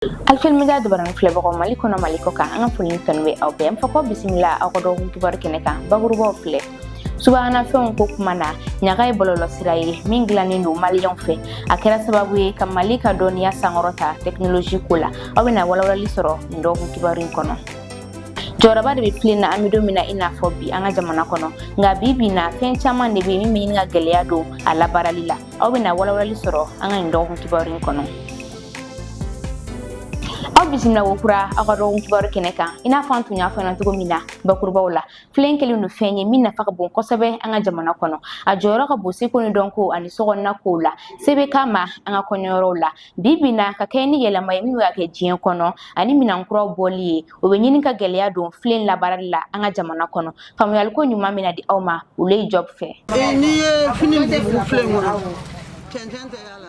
Alfil Media dabaranin filɛbagaw, Mali kɔnɔ, Mali kɔ kan, an ka foli ni tanu bɛ aw bɛɛ. An fɔ ko bisimila aw ka dɔgɔkun kibaru kɛnɛ kan. Bakurubaw filɛ: subahana fɛnw ko kuma na, ɲaga ye bɔlɔlɔ sira ye min dilannen don maliyɛnw fɛ. A kɛra sababu ye ka Mali ka dɔnniya sankɔrɔta tɛkinoloji ko la. Aw bɛna walawalali sɔrɔ nin dɔgɔkun kibaru in kɔnɔ. Jɔyɔrɔba de bɛ filen na an bɛ don min na i n'a fɔ bi an ka jamana kɔnɔ, nka bi bi na, fɛn caman de bɛ yen min bɛ ɲini ka gɛlɛya don a labaarali la. Aw bɛna walawalali sɔrɔ an ka nin dɔgɔkun kibaru in kɔnɔ. Aw bisimila ko kura aw ka dɔgɔkun kibaru kɛnɛ kan. I n'a fɔ an tun y'a fɔ cogo min na bakurubaw la, filen kɛlen don fɛn ye min nafa ka bon kosɛbɛ an ka jamana kɔnɔ. A jɔyɔrɔ ka bon seko ni dɔnko ani sokɔnɔna kow la. Se bɛ k'a ma an ka kɔɲɔyɔrɔw la. Bi bi na, ka kɛɲɛ ni yɛlɛma ye min bɛ ka kɛ diɲɛ kɔnɔ ani minɛn kuraw bɔli ye, o bɛ ɲini ka gɛlɛya don filen labaarali la an ka jamana kɔnɔ. Faamuyaliko ɲuman bɛna di aw ma olu job fɛ. N'i ye fini bugu filen kɔnɔ, cɛncɛn tɛ y'a la.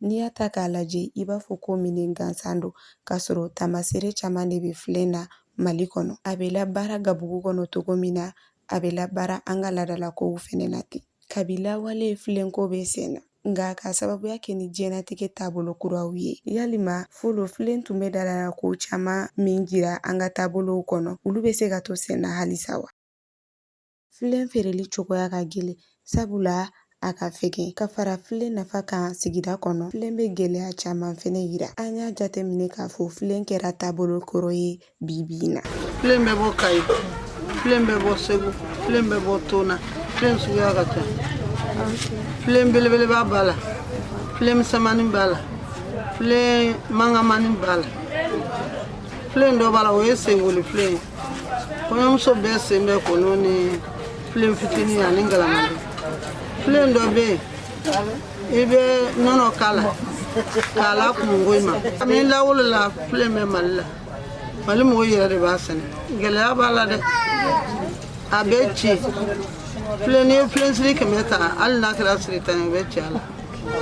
N'i y'a ta k'a lajɛ, i b'a fɔ ko minɛn gansan don, k'a sɔrɔ taamasere caman de bɛ filen na Mali kɔnɔ. A bɛ labaara gabugu kɔnɔ cogo min na, a bɛ labaara an ka laadalakow fɛnɛ na ten. Kabi lawale, filenko bɛ sen na, nka ka sababuya kɛ ni diɲɛnatigɛ taabolo kuraw ye, yalima fɔlɔ filen tun bɛ ko caman min jira an ka taabolow kɔnɔ, olu bɛ se ka to sen na halisa wa? Filen feereli cogoya ka gɛlɛn, sabula a ka fɛgɛn. Ka fara filen nafa kan sigida kɔnɔ, filen bɛ gɛlɛya caman fɛnɛ yira. An y'a jateminɛ k'a fɔ filen kɛra taabolo kɔrɔ ye bi bi in na. Filen bɛ bɔ Kayi, filen bɛ bɔ Segu, filen bɛ bɔ Tona. Filen suguya ka ca. Filen belebeleba b'a la, filen misɛnmanin b'a la, filen mangamani b'a la. Filen dɔ b'a la, o ye senkoli filen ye. Kɔɲɔmuso bɛɛ sen bɛ ko n'o ni filen fitinin ani galamadi. Filen dɔ bɛ yen, i bɛ nɔnɔ k'a la k'a la kungo ma. Kabini lawolo la, filen bɛ Mali la. Mali mɔgɔw yɛrɛ de b'a sɛnɛ. Gɛlɛya b'a la dɛ, a bɛ ci. Filen, n'i ye filensiri 100 ta, hali n'a kɛra siri 10 ye, o bɛ ci a la.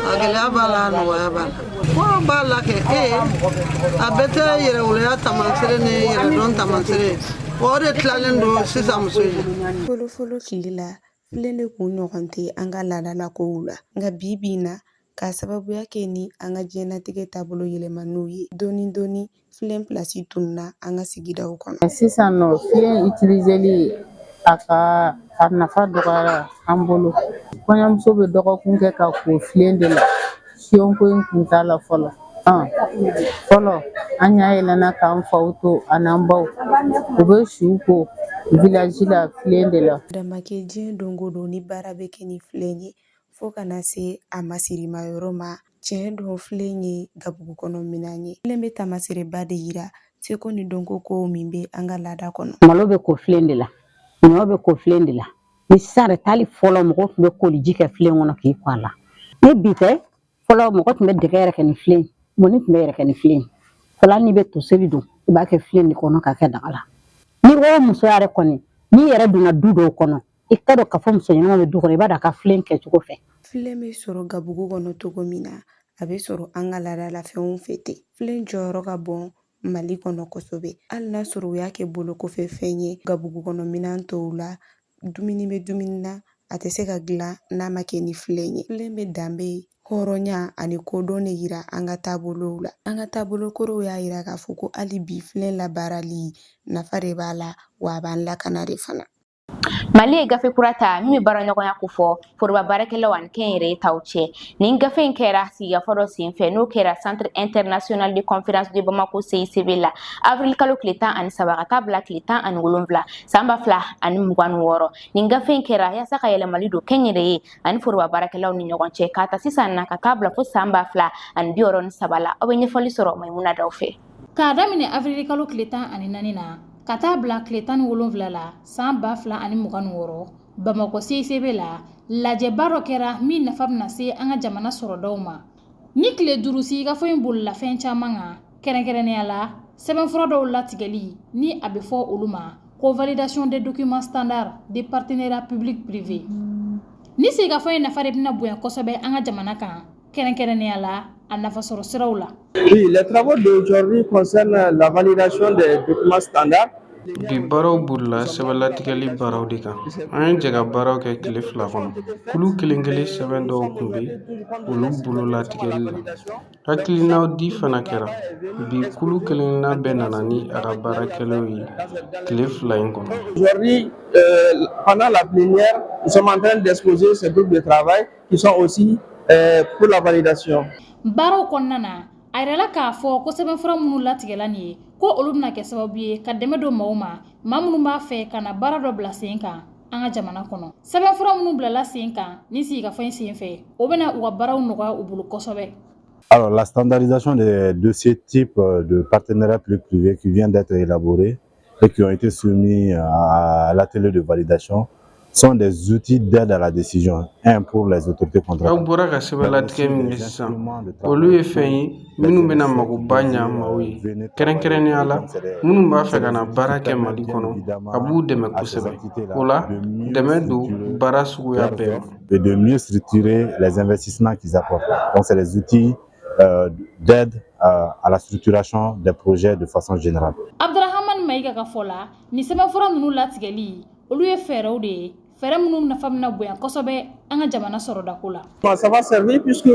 A gɛlɛya b'a la, a nɔgɔya b'a la. Ko b'a la kɛ ee, a bɛɛ tɛ yɛrɛwoloya tamaseere ni yɛrɛdɔn tamaseere ye. O de tilalen don sisan muso ye. Fɔlɔfɔlɔ tile la, filen de kun ɲɔgɔn tɛ an ka laadalakow la, nka bi bi in na, k'a sababuya kɛ ni an ka diɲɛnatigɛ taabolo yɛlɛmaniw ye dɔɔni dɔɔni, filen pilasi tununa an ka sigidaw kɔnɔ. Sisan nɔ, filen utiliseli, a ka a nafa dɔgɔyara an bolo. Kɔɲɔmuso bɛ dɔgɔkun kɛ ka ko filen de la. Siyonko in kun t'a la fɔlɔ. Fɔlɔ, an y'a yɛlɛnna k'an faw to a n'an baw, u bɛ siw ko village la filen de la. Damakɛ diɲɛ don o don ni baara bɛ kɛ ni filen ye, fo kana se a masirima yɔrɔ ma. Tiɲɛ don, filen ye gabugu kɔnɔ minɛn ye. Filen bɛ tamasereba de yira seko ni dɔnko kow min bɛ an ka laada kɔnɔ. Malo bɛ ko filen de la, ɲɔ bɛ ko filen de la. Ni sisan yɛrɛ taali, fɔlɔ mɔgɔw tun bɛ koliji kɛ filen kɔnɔ k'i ko a la. Ni bi tɛ, fɔlɔ mɔgɔ tun bɛ dɛgɛ yɛrɛ kɛ ni filen, mɔni tun bɛ yɛrɛ kɛ ni filen. Fɔlɔ, hali n'i bɛ toseri don, i b'a kɛ filen de kɔnɔ k'a kɛ daga la. Ni ko muso yɛrɛ kɔni, n'i yɛrɛ donna du dɔw kɔnɔ, i ka dɔn k'a fɔ muso ɲɛnama bɛ du kɔnɔ, i b'a dɔn a ka filen kɛcogo fɛ. Filen bɛ sɔrɔ gabugu kɔnɔ cogo min na, a bɛ sɔrɔ an ka laadalafɛnw fɛ ten. Filen jɔyɔrɔ ka bon Mali kɔnɔ kosɛbɛ, hali n'a sɔrɔ u y'a kɛ bolokɔfɛ fɛn ye gabugu kɔnɔ minɛn tɔw la. Dumuni bɛ dumuni na, a tɛ se ka dilan n'a ma kɛ ni filen ye. Filen bɛ danbe, hɔrɔnya ani kodɔn de yira an ka taabolow la. An ka taabolokɔrɔw y'a yira k'a fɔ ko hali bi, filen labaarali nafa de b'a la, wa a b'an lakana de fana. Mali ye gafe kura ta min bɛ baaraɲɔgɔnya kofɔ foroba baarakɛlaw ani kɛnyɛrɛye taw cɛ. Nin gafe in kɛra sigikafɔ dɔ senfɛ, n'o kɛra Centre international de conférence de Bamako, CICB la, avril kalo tile 13 ka taa bila tile 17 san 2026. Nin gafe in kɛra yaasa ka yɛlɛmali don kɛnyɛrɛye ani foroba baarakɛlaw ni ɲɔgɔn cɛ, k'a ta sisan na ka taa bila fo san 2063 la. Aw bɛ ɲɛfɔli sɔrɔ Maimuna Daw fɛ. K'a daminɛ avril kalo tile 14 na ka taa bila tile 17 la san 2026, Bamakɔ CICB la, lajɛba dɔ kɛra min nafa bɛna se an ka jamana sɔrɔdaw ma. Ni tile 5 sigikafɔ in bolila fɛn caman kan, kɛrɛnkɛrɛnnenya la sɛbɛnfura dɔw latigɛli ni a bɛ fɔ olu ma ko validation des documents standards de partenariat public privé. Ni sigikafɔ in nafa de bɛna bonya kosɛbɛ an ka jamana kan, kɛrɛnkɛrɛnnenya la a nafasɔrɔ siraw la. Oui, les travaux d'aujourd'hui concernent la validation des documents standards. Bi baaraw bolila sɛbɛnlatigɛli baaraw de kan. An ye jɛ ka baaraw kɛ tile 2 kɔnɔ. Kulu kelen kelen sɛbɛn dɔw tun bɛ olu bolo latigɛli la. Hakilinaw di fana kɛra. Bi kulu kelenkelenna bɛɛ nana ni a ka baara kɛlenw ye tile 2 in kɔnɔ. Aujourd'hui, pendant la plénière, nous sommes en train d'exposer ces groupes de travail qui sont aussi pour la validation. Baaraw kɔnɔna na, a yirala k'a fɔ ko sɛbɛnfura minnu latigɛla nin ye, ko olu bɛna kɛ sababu ye ka dɛmɛ don maaw ma, maa minnu b'a fɛ ka na baara dɔ bila sen kan an ka jamana kɔnɔ. Sɛbɛnfura minnu bilala sen kan ni sigikafɔ in sen fɛ, o bɛna u ka baaraw nɔgɔya u bolo kosɛbɛ. Alors, la standardisation des dossiers types de partenariat public-privé qui vient d'être élaborés et qui ont été soumis à l'atelier de validation sont des outils d'aide à la décision. Un, pour les autorités Aw contractantes. bɔra ka sɛbɛnlatigɛ min kɛ sisan, olu ye fɛn ye minnu bɛna magoba ɲa maaw ye, kɛrɛnkɛrɛnnenya la minnu b'a fɛ ka na baara kɛ Mali kɔnɔ. A b'u dɛmɛ kosɛbɛ. O la, dɛmɛ don baara suguya bɛɛ ma. Et de mieux structurer les investissements qu'ils apportent. Donc, c'est des outils d'aide à la structuration des projets de façon générale. Abdurahamani Mayiga ka fɔ la, nin sɛbɛnfura ninnu latigɛli, olu ye fɛɛrɛw de ye, fɛɛrɛ minnu nafa bɛna bonya kosɛbɛ an ka jamana sɔrɔdako la. Ça va servir puisque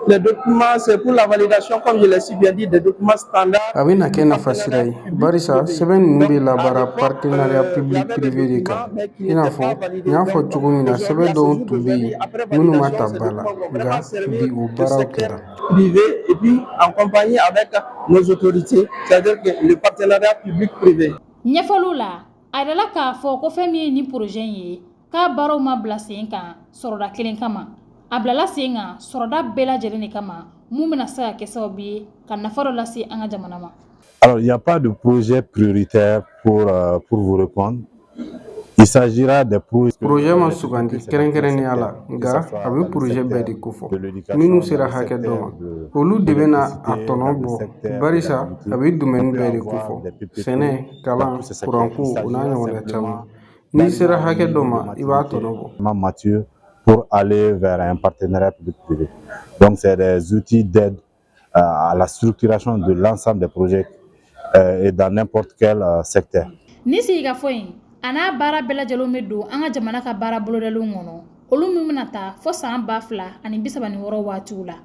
les documents, c'est pour la validation, comme je l'ai si bien dit, des documents standards. A bɛna kɛ nafasira ye, barisa sɛbɛn ninnu bɛ labaara partenariat public privé de kan. I n'a fɔ n y'a fɔ cogo min na, sɛbɛn dɔw tun bɛ yen minnu ma ta ba la, nka bi o baaraw kɛra. Privé et puis en compagnie avec nos autorités, c'est-à-dire que le partenariat public-privé. Ɲɛfɔliw la, a yirala k'a fɔ ko fɛn min ye nin projet in ye, k'a baaraw ma bila sen kan sɔrɔda kelen kama. A bilala sen kan sɔrɔda bɛɛ lajɛlen de kama, mun bɛna se ka kɛ sababu ye ka nafa dɔ lase an ka jamana ma. Alors, il n'y a pas de projet prioritaire pour vous répondre. Il s'agira des projets. Projet ma sugandi kɛrɛnkɛrɛnnenya la, nka a bɛ projet bɛɛ de kofɔ. Minnu sera hakɛ dɔ ma, olu de bɛna a tɔnɔ bɔ, barisa a bɛ domaine bɛɛ de kofɔ: sɛnɛ, kalan, kuranko, o n'a ɲɔgɔnna caman. N'i sera hakɛ dɔ ma, i b'a tɔnɔ bɔ. Mature pour aller vers un partenariat public-privé. Donc, c'est des outils d'aide à la structuration de l'ensemble des projets et dans n'importe quel secteur. Ni sigikafɔ in a n'a baara bɛɛ lajɛlenw bɛ don an ka jamana ka baara bolodalenw kɔnɔ, olu min bɛna taa fɔ san 2036 waatiw la.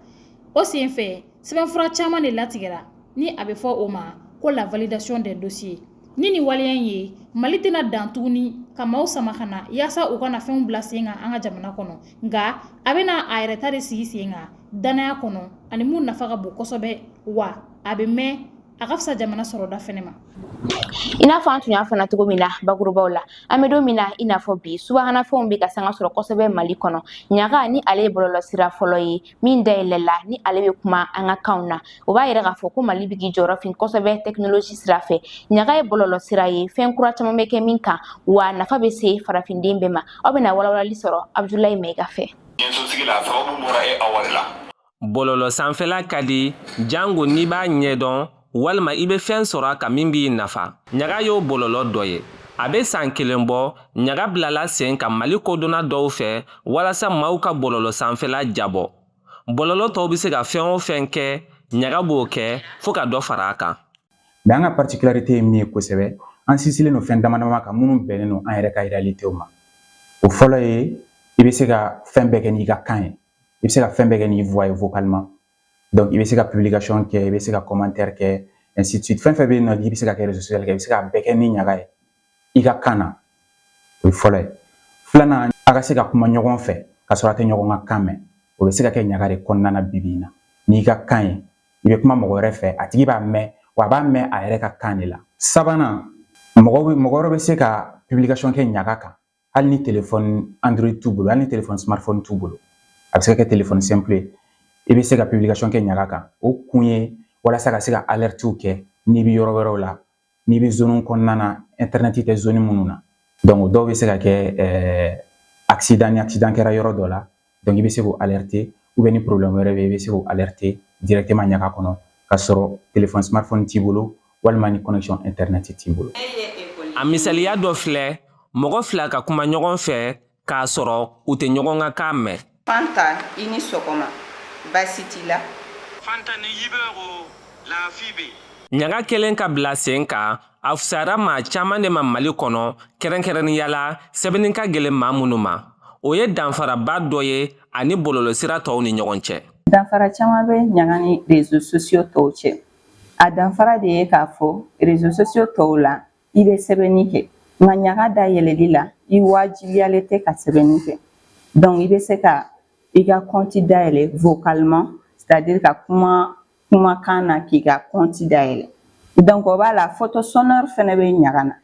O sen fɛ, sɛbɛnfura caman de latigɛra ni a bɛ fɔ o ma ko la validation des dossiers. Ni nin waleya in ye, Mali tɛna dan tuguni ka maaw sama ka na yaasa u kana fɛnw bila sen kan an ka jamana kɔnɔ, nka a bɛna a yɛrɛ ta de sigi sen kan danaya kɔnɔ ani mun nafa ka bon kosɛbɛ, wa a bɛ mɛn, a ka fisa jamana sɔrɔda fɛnɛ ma. I n'a fɔ an tun y'a fana cogo min na bakurubaw la, an bɛ don min na i n'a fɔ bi, subahanafɛnw bɛ ka sanga sɔrɔ kosɛbɛ Mali kɔnɔ. Ɲaga ni ale ye bɔlɔlɔsira fɔlɔ ye min dayɛlɛla ni ale bɛ kuma an ka kanw na, o b'a yira k'a fɔ ko Mali bɛ k'i jɔyɔrɔ fin kosɛbɛ tɛkinoloji sira fɛ. Ɲaga ye bɔlɔlɔsira ye, fɛn kura caman bɛ kɛ min kan, wa nafa bɛ se farafinden bɛɛ ma. Aw bɛna walawalali sɔrɔ Abudulayi Mayiga fɛ. Sigi la, sababu bɔra e aw wari la. Bɔlɔlɔ sanfɛla ka di, jango n'i b'a ɲɛdɔn walima i bɛ fɛn sɔrɔ a kan min b'i nafa. Ɲaga y'o bɔlɔlɔ dɔ ye. A bɛ san 1 bɔ, ɲaga bilala sen kan Mali kodɔnna dɔw fɛ walasa maaw ka bɔlɔlɔ sanfɛla jabɔ. Bɔlɔlɔ tɔw bɛ se ka fɛn o fɛn kɛ, ɲaga b'o kɛ fo ka dɔ fara a kan. Mais an ka particularité ye min ye kosɛbɛ, an sinsinlen don fɛn dama dama kan minnu bɛnnen don an yɛrɛ ka réalité ma. O fɔlɔ ye, i bɛ se ka fɛn bɛɛ kɛ n'i ka kan ye, i bɛ se ka fɛn bɛɛ kɛ n'i voix ye vocalement. Donc i bɛ se ka publication kɛ, i bɛ se ka commentaire kɛ, ainsi de suite. Fɛn fɛn bɛ yen nɔ, i bɛ se ka kɛ réseau social kɛ, i bɛ se k'a bɛɛ kɛ ni ɲaga ye i ka kan na. O ye fɔlɔ ye. Filanan, a ka se ka kuma ɲɔgɔn fɛ ka sɔrɔ a tɛ ɲɔgɔn ka kan mɛn, o bɛ se ka kɛ ɲaga de kɔnɔna na. Bi bi in na, n'i ka kan ye, i bɛ kuma mɔgɔ wɛrɛ fɛ, a tigi b'a mɛn, wa a b'a mɛn a yɛrɛ ka kan de la. Sabanan, mɔgɔ wɛrɛ bɛ se ka publication kɛ ɲaga kan hali ni téléphone Android t'u bolo, hali ni téléphone smartphone t'u bolo, a bɛ se ka kɛ téléphone simple ye, i bɛ se ka publication kɛ ɲaga kan. O kun ye walasa ka se ka alertew kɛ n'i bɛ yɔrɔ wɛrɛw la, n'i bɛ zone kɔnɔna na, internet tɛ zone minnu na. Donc o dɔw bɛ se ka kɛ accident, ni accident kɛra yɔrɔ dɔ la, donc i bɛ se k'o alerter, ou bien ni problème wɛrɛ bɛ yen, i bɛ se k'o alerter directement ɲaga kɔnɔ k'a sɔrɔ téléphone smartphone t'i bolo walima ni connexion internet t'i bolo. A misaliya dɔ filɛ: mɔgɔ fila ka kuma ɲɔgɔn fɛ k'a sɔrɔ u tɛ ɲɔgɔn ka kan mɛn. Fanta, i ni sɔgɔma, baasi t'i la? Fanta ni yibɛro, lafi bɛ. Ɲaga kelen ka bila sen kan. a fisayara maa caman de ma Mali kɔnɔ, kɛrɛnkɛrɛnnenya la sɛbɛnni ka gɛlɛn maa minnu ma. O ye danfaraba dɔ ye ani bɔlɔlɔsira tɔw ni ɲɔgɔn cɛ. Danfara caman bɛ ɲaga ni réseaux sociaux tɔw cɛ. A danfara de ye k'a fɔ réseaux sociaux tɔw la, i bɛ sɛbɛnni kɛ, nka ɲaga dayɛlɛli la, i wajibiyalen tɛ ka sɛbɛnni kɛ. Donc i bɛ se ka i ka compte dayɛlɛ vocalement, c'est à dire ka kuma kumakan na k'i ka compte dayɛlɛ. Donc o b'a la, photo sonore fɛnɛ bɛ ɲaga na.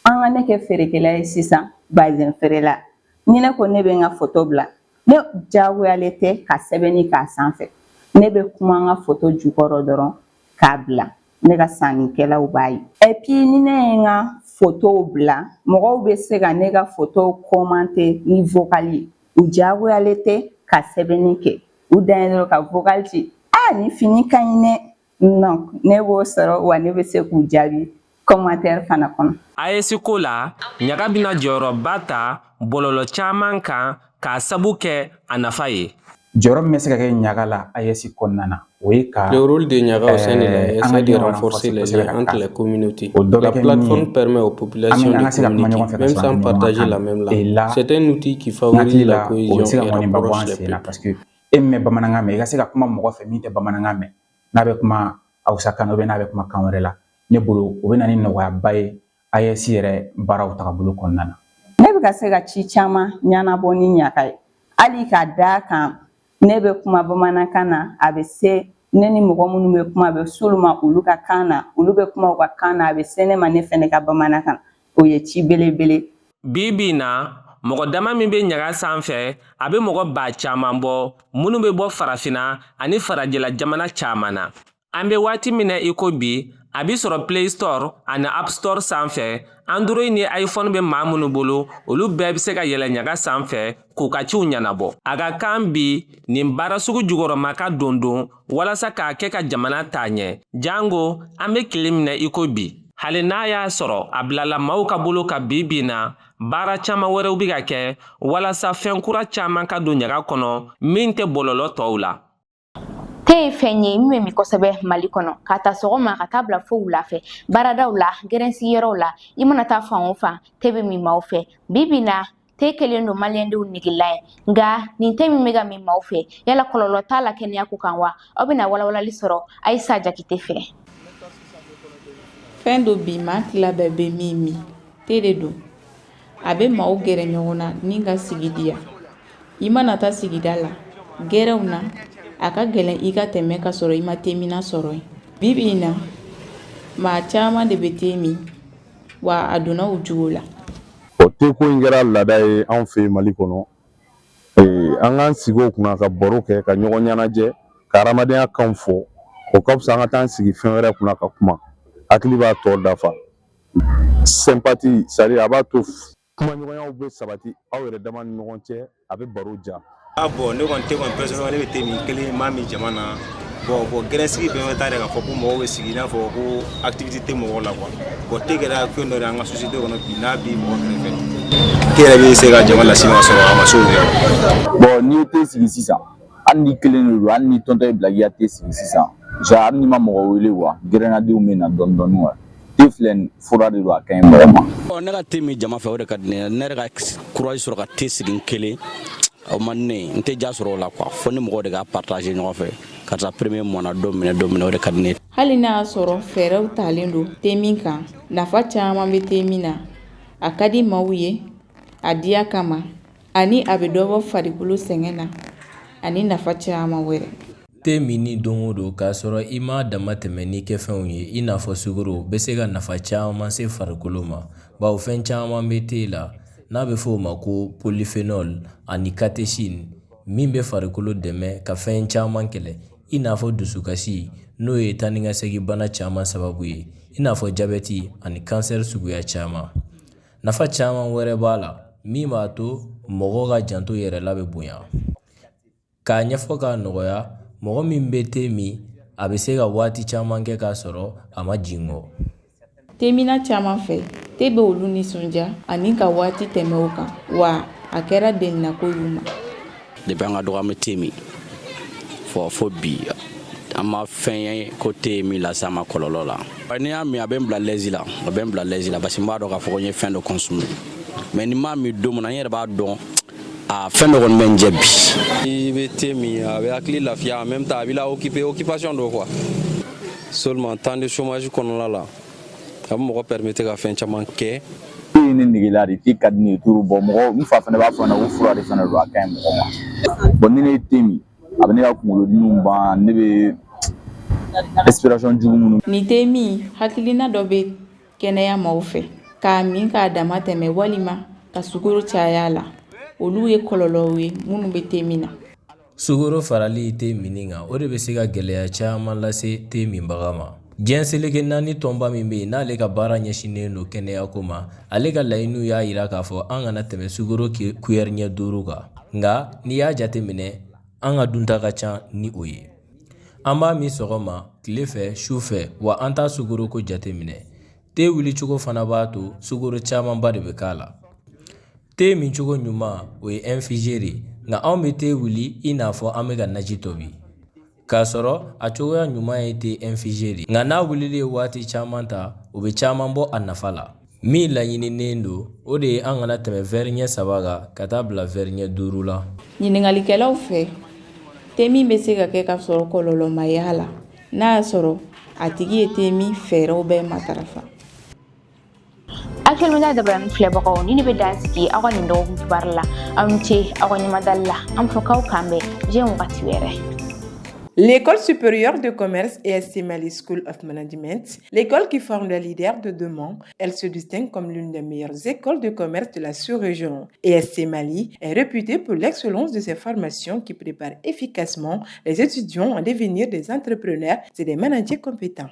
An ka ne kɛ feerekɛla ye sisan, bazɛn feerela, ni ne ko ne bɛ n ka photo bila, ne diyagoyalen tɛ ka sɛbɛnni k'a sanfɛ. Ne bɛ kuma n ka photo jukɔrɔ dɔrɔn k'a bila, ne ka sannikɛlaw b'a ye. Et puis ni ne ye n ka photow bila, mɔgɔw bɛ se ka ne ka photow commenter ni vocal ye. U diyagoyalen tɛ ka sɛbɛnni kɛ, u dan ye dɔrɔn ka vocal ci: "Aa, nin fini ka ɲi dɛ." Donc ne b'o sɔrɔ wa ne bɛ se k'u jaabi commentaire fana kɔnɔ. AES ko la, ɲaga bɛna jɔyɔrɔba ta bɔlɔlɔ caman kan k'a sabu kɛ a nafa ye. Jɔyɔrɔ min bɛ se ka kɛ ɲaga la AES kɔnɔna na, o ye ka Le rôle de Niaga au sein de l'AES est de renforcer les liens entre les communautés. La plateforme permet aux populations de communiquer, même sans partager la même langue. C'est un outil qui favorise la cohésion et rapproche les peuples. Parce que e min bɛ bamanankan mɛn, i ka se ka kuma mɔgɔ fɛ min tɛ bamanankan mɛn, n'a bɛ kuma hausa kan na, n'a bɛ kuma kan wɛrɛ la, ne bolo o bɛ na ni nɔgɔyaba ye AES yɛrɛ baaraw tagabolo kɔnɔna na. Ne bɛ ka se ka ci caman ɲɛnabɔ ni ɲaga ye, hali ka d'a kan ne bɛ kuma bamanankan na, a bɛ se ne ni mɔgɔ minnu bɛ kuma, a bɛ s'olu ma olu ka kan na, olu bɛ kuma u ka kan na, a bɛ se ne ma ne fɛnɛ ka bamanankan. O ye ci belebele. Bi bi in na, mɔgɔ dama min bɛ ɲaga sanfɛ, a bɛ mɔgɔ ba caman bɔ minnu bɛ bɔ Farafinna ani farajɛla jamana caman na. An bɛ waati min na i ko bi, a bɛ sɔrɔ Play Store ani App Store sanfɛ. Android ni iPhone bɛ maa minnu bolo, olu bɛɛ bɛ se ka yɛlɛ ɲaga sanfɛ k'u ka ciw ɲɛnabɔ. A ka kan bi nin baara sugu jukɔrɔma ka don don walasa k'a kɛ ka jamana taa ɲɛ, jango an bɛ tile min na i ko bi. Hali n'a y'a sɔrɔ a bilala maaw ka bolo ka bi bi na, baara caman wɛrɛw bɛ ka kɛ walasa fɛn kura caman ka don ɲaga kɔnɔ min tɛ bɔlɔlɔ tɔw la. Te ye fɛn ye min bɛ min kosɛbɛ Mali kɔnɔ, ka ta sɔgɔma ka taa bila fo wula fɛ, baaradaw la, gɛrɛnsigiyɔrɔw la, i mana taa fan o fan, te bɛ min maaw fɛ. Bi bi na, te kɛlen don maliyɛndenw negela ye. Nka nin te min bɛ ka min maaw fɛ, yala kɔlɔlɔ t'a la kɛnɛya ko kan wa? Aw bɛna walawalali sɔrɔ Ayisa Jakite fɛ. Fɛn dɔ bi maa tila bɛɛ bɛ min min, te de don. A bɛ maaw gɛrɛ ɲɔgɔn na ni ka sigi diya. I mana taa sigida la, gɛrɛnw na, a ka gɛlɛn i ka tɛmɛ ka sɔrɔ i ma temina sɔrɔ yen. Bi bi in na, maa caman de bɛ te min wa a donna u jogo la. O teko in kɛra laada ye anw fɛ Mali kɔnɔ. An k'an sigi o kunna ka baro kɛ, ka ɲɔgɔn ɲɛnajɛ, ka hadamadenya kan fɔ, o ka fisa an ka taa an sigi fɛn wɛrɛ kunna ka kuma. Hakili b'a tɔ dafa. Sympathie, c'est à dire a b'a to kumaɲɔgɔnyaw bɛ sabati aw yɛrɛ dama ni ɲɔgɔn cɛ, a bɛ baro ja. Ah bon, ne kɔni tɛ kɔni, personnellement ne bɛ te min kelen, m'a min jama na. Bon, gɛrɛnsigi bɛɛ bɛ taa de k'a fɔ ko mɔgɔw bɛ sigi i n'a fɔ ko activité tɛ mɔgɔw la quoi. Bon, te kɛra fɛn dɔ de an ka société kɔnɔ bi, n'a bi mɔgɔ kɛrɛfɛ, te yɛrɛ bɛ se ka jama lase ma sɔrɔ a ma se o yɔrɔ. Bon, n'i ye te sigi sisan, hali ni kelen de don, hali ni tɔntɔn ye bila k'i ka te sigi sisan, genre hali n'i ma mɔgɔ wele quoi, gɛrɛnnadenw bɛ na dɔɔni dɔɔni quoi. Te filɛ nin, fura de don, a ka ɲi mɔgɔ ma. Ne ka te min jama fɛ, o de ka di ne ye. Ne yɛrɛ ka courage sɔrɔ ka te sigi n kelen, o man di ne ye. N tɛ ja sɔrɔ o la quoi, fo ni mɔgɔw de ka partager ɲɔgɔn fɛ. Karisa premier mɔnna don minɛ don minɛ, o de ka di ne ye. Hali n'a y'a sɔrɔ fɛɛrɛw talen don te min kan, nafa caman bɛ te min na. A ka di maaw ye a diya kama, ani a bɛ dɔ bɔ farikolo sɛgɛn na, ani nafa caman wɛrɛ. Te minni don o don k'a sɔrɔ i m'a dama tɛmɛ ni kɛfɛnw ye i n'a fɔ sukaro, bɛ se ka nafa caman se farikolo ma, bawo fɛn caman bɛ te la n'a bɛ fɔ o ma ko polyphénol ani catéchine, min bɛ farikolo dɛmɛ ka fɛn caman kɛlɛ, i n'a fɔ dusukasi, n'o ye taa ni ka segin bana caman sababu ye, i n'a fɔ jabɛti ani kansɛri suguya caman. Nafa caman wɛrɛ b'a la min b'a to mɔgɔ ka janto yɛrɛ la bɛ bonya. K'a ɲɛfɔ k'a nɔgɔya, mɔgɔ min bɛ te min, a bɛ se ka waati caman kɛ k'a sɔrɔ a ma jingɔ. Temina caman fɛ, te bɛ olu nisɔndiya ani ka waati tɛmɛ o kan, wa a kɛra delinako y'u ma. Depuis an ka dɔgɔ, an bɛ te min fo bi. An ma fɛn ye ko te ye min lase a ma kɔlɔlɔ la. N'i y'a min, a bɛ n bila l'aise la, a bɛ n bila l'aise la, parce que n b'a dɔn k'a fɔ ko n ye fɛn dɔ consommer. Mais ni n m'a min don min na, n yɛrɛ b'a dɔn a fɛn dɔ kɔni bɛ n jɛ bi. I bɛ te min, a bɛ hakili lafiya, en même temps a b'i la occuper, occupation don quoi. Seulement temps de chômage kɔnɔna la, a bɛ mɔgɔ permettre ka fɛn caman kɛ. Te ye ne negela de, te ka di ne ye trop. Bon, mɔgɔ n fa fana b'a fɔ n ɲɛna ko fura de fana don, a ka ɲi mɔgɔ ma. Bon, ni ne ye te min, a bɛ ne ka kunkolodimiw ban, ne bɛ inspiration jugu minnu. Nin te min hakilina dɔ bɛ kɛnɛya maaw fɛ k'a min k'a dama tɛmɛ walima ka sukaro caya a la, olu ye kɔlɔlɔw ye minnu bɛ te min na. Sukaro farali te minni kan, o de bɛ se ka gɛlɛya caman lase te minbaga ma. Diɲɛ seleke naani tɔnba min bɛ yen, n'ale ka baara ɲɛsinnen don kɛnɛyako ma, ale ka laɲiniw y'a jira k'a fɔ an kana tɛmɛ sukaro kuyɛri ɲɛ 5 kan. Nka n'i y'a jateminɛ, an ka dunta ka ca ni o ye. An b'a min sɔgɔma, tile fɛ, su fɛ, wa an t'a sukaro ko jateminɛ. Te wulicogo fana b'a to sukaro camanba de bɛ k'a la. Te mincogo ɲuman, o ye infusé de ye. Nka anw bɛ te wuli i n'a fɔ an bɛ ka naji tobi, k'a sɔrɔ a cogoya ɲuman ye te infusé de. Nka n'a wulili ye waati caman ta, o bɛ caman bɔ a nafa la. Min laɲininen don, o de ye an kana tɛmɛ vɛri ɲɛ 3 kan ka taa bila vɛri ɲɛ 5 la. Ɲininkalikɛlaw fɛ, te min bɛ se ka kɛ ka sɔrɔ kɔlɔlɔ ma y'a la, n'a y'a sɔrɔ a tigi ye te min fɛɛrɛw bɛɛ matarafa. Actuel Media dabaranin filɛbagaw, ni ne bɛ dan sigi aw ka nin dɔgɔkun kibaru la. Aw ni ce aw ka ɲɛmadali la. An fɔ k'aw k'an bɛn diɲɛ wagati wɛrɛ. L'École supérieure de commerce ESC Mali School of Management, l'école qui forme les leaders de demain, elle se distingue comme l'une des meilleures écoles de commerce de la sous-région. ESC Mali est réputée pour l'excellence de ses formations qui préparent efficacement les étudiants à devenir des entrepreneurs et des managers compétents.